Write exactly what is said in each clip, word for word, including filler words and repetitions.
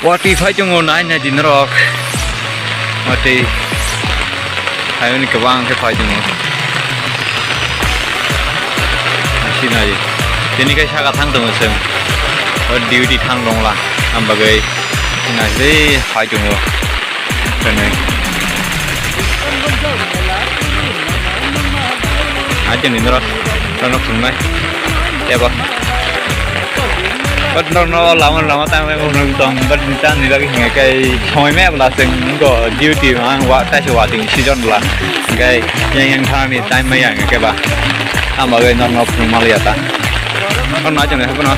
Watwi phai tongo, nai nai di norok. Watwi phaimani kwbang khe phai tongo. Sinai. Tini khe saka thang tongo chwng. O duty thang tongla. Ang bagwi sinai se phai tongo. Kwnwi. Ai chwng ni norok. Norok thungnai. Tebo. But norok no lama lama tang nai, norok tong, but tang ni lagi hinga kai somoi me bla seng go duty ma wa ta se wa ting season bla. Kai yang yang thani time ma yang ke ba. Ama gai norok no phung mal ya ta. Norok na jone ko no.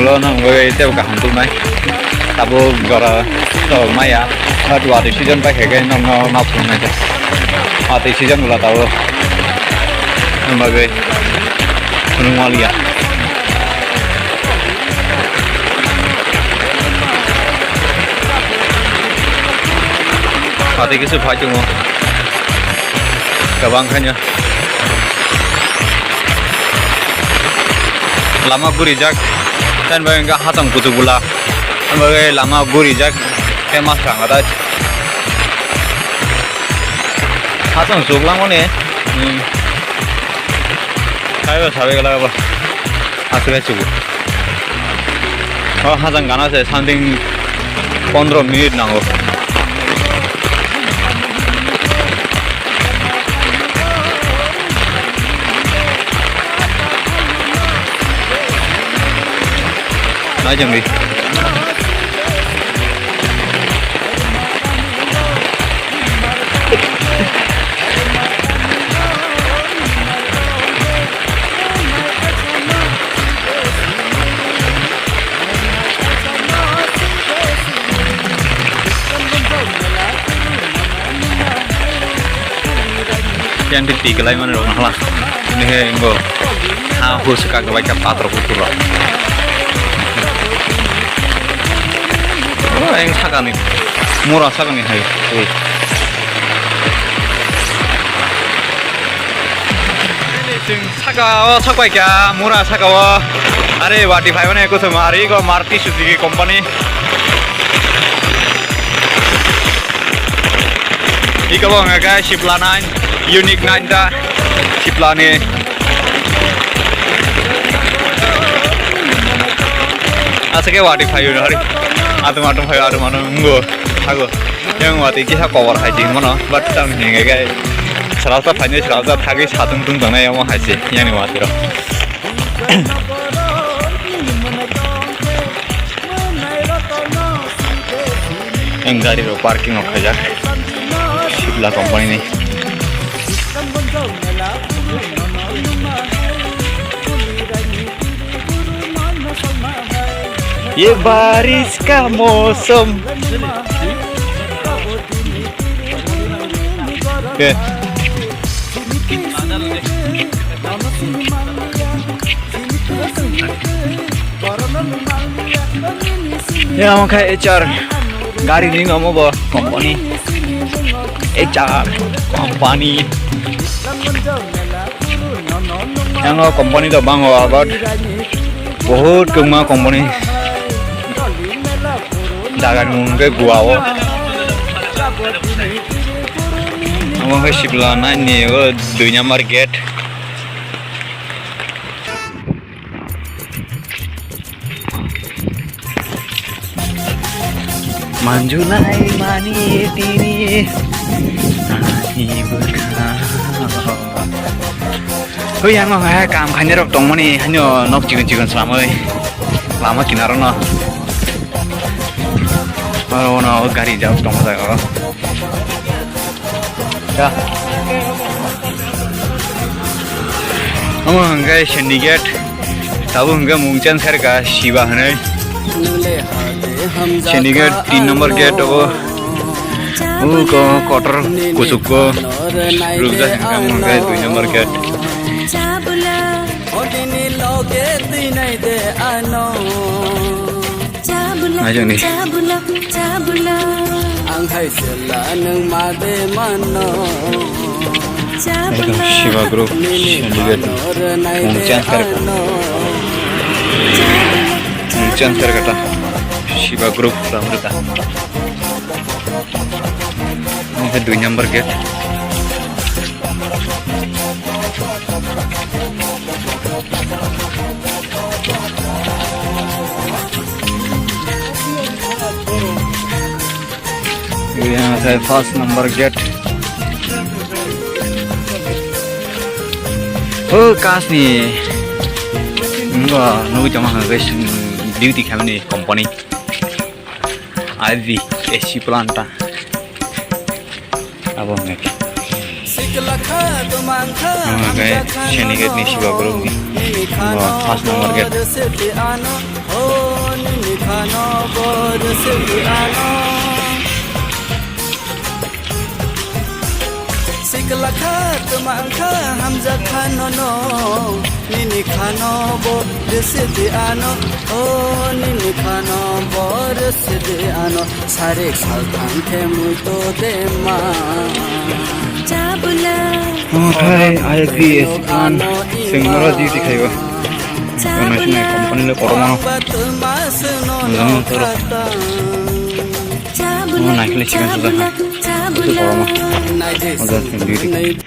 Lo nang gai te ka han tu nai. Tabo gora to ma ya. But wa ting season ba ke gai norok no na phung nai. Wa ting season bla tabo. Ama gai. Phung mal ya. Pati kisu phai tongo. Kabang khanya. Lama guri jak. Tan bai ga hatang kutu bula. Tan bai lama guri jak. Ke mas rang ada. Hatang suk lang mane. Hmm. Khai ba sabe gala ba. Aswk chugo. O hajang gana se something pondro minute nango. Nai jangri. Yang di tiga lai mana rong hala. Ini he engko. Ha, hur seka ke baca patro kukur. Oh, yang sakani. Mura sakani hai. Ui. Saka o, sok bai kha, mura saka o. Are, wati phai mane kuthum ari go Maruti Suzuki company. Iko bo wngkha khe Sipla nine, Unique nine ta Sipla ni. Asa khe wati phai o hari. Atum atum phai o, atum atum ngo. Hago. Yang wati kisa cover hai di mano, but tang hinge gai. Sarasa phai ni sarasa thagi satung tung tang nai amo hai se. Yang ni wati ro. Yang gari ro parking rok khaijak. Sipla company ni. Ye barish ka mosam. Ke. Ya, omo khe H R gari ni omo bo company. H R company. Yang o company to bango, but bahut kwbangma company. Dagan mung khe Goa o. Omo khe Sipla nine ni o dui number gate. Manjulai mani tini ani bwkha. Hui, ang o hai kam khainai rok tongmani, haino nok chikon chikon slamwi lama kinaro no. Oro no gari jak tongma jaga o. Ya. Omo hwnkhe syndicate. Tabuk hwnkhe mung change kharkha Shiba hwnwi. Syndicate tin number gate o. Uko kotor kuchukko rwkjak hwnkhe omo hwnkhe dui number gate. Naijani. Ang hai sela nang ma de mano. Ekdom Shiba group syndicate mung change kharkha. Mung change kharkha ta. Shiba group Lamruta. Ini ke dui number gate. Ini ke first number gate. Oh, kasni. Enggak, nunggu cuma nggak guys, duty kami nih company. I V A C plant ta. Abo hwnwi. Sikla kha, tumang kha, Abo hwnwi hamja kha, sini gate ni siba borok ni. Nini kha Bo no first number gate. Bor siti ano, oh, nini kha no bor siti ano. Sikla kha, tumang kha, hamja kha no no. Nini kha no bo rwsidi ano, oh, nini kha no bo rwsidi ano, sarik salthang khe muitu de ma. Chabula. Omo khai I P S an sengmara duty khaiba. Chabula. International company le kormo no. Chabula. Omo naikhle sigan suda ha. Chabula. Itu kormo. Oja duty.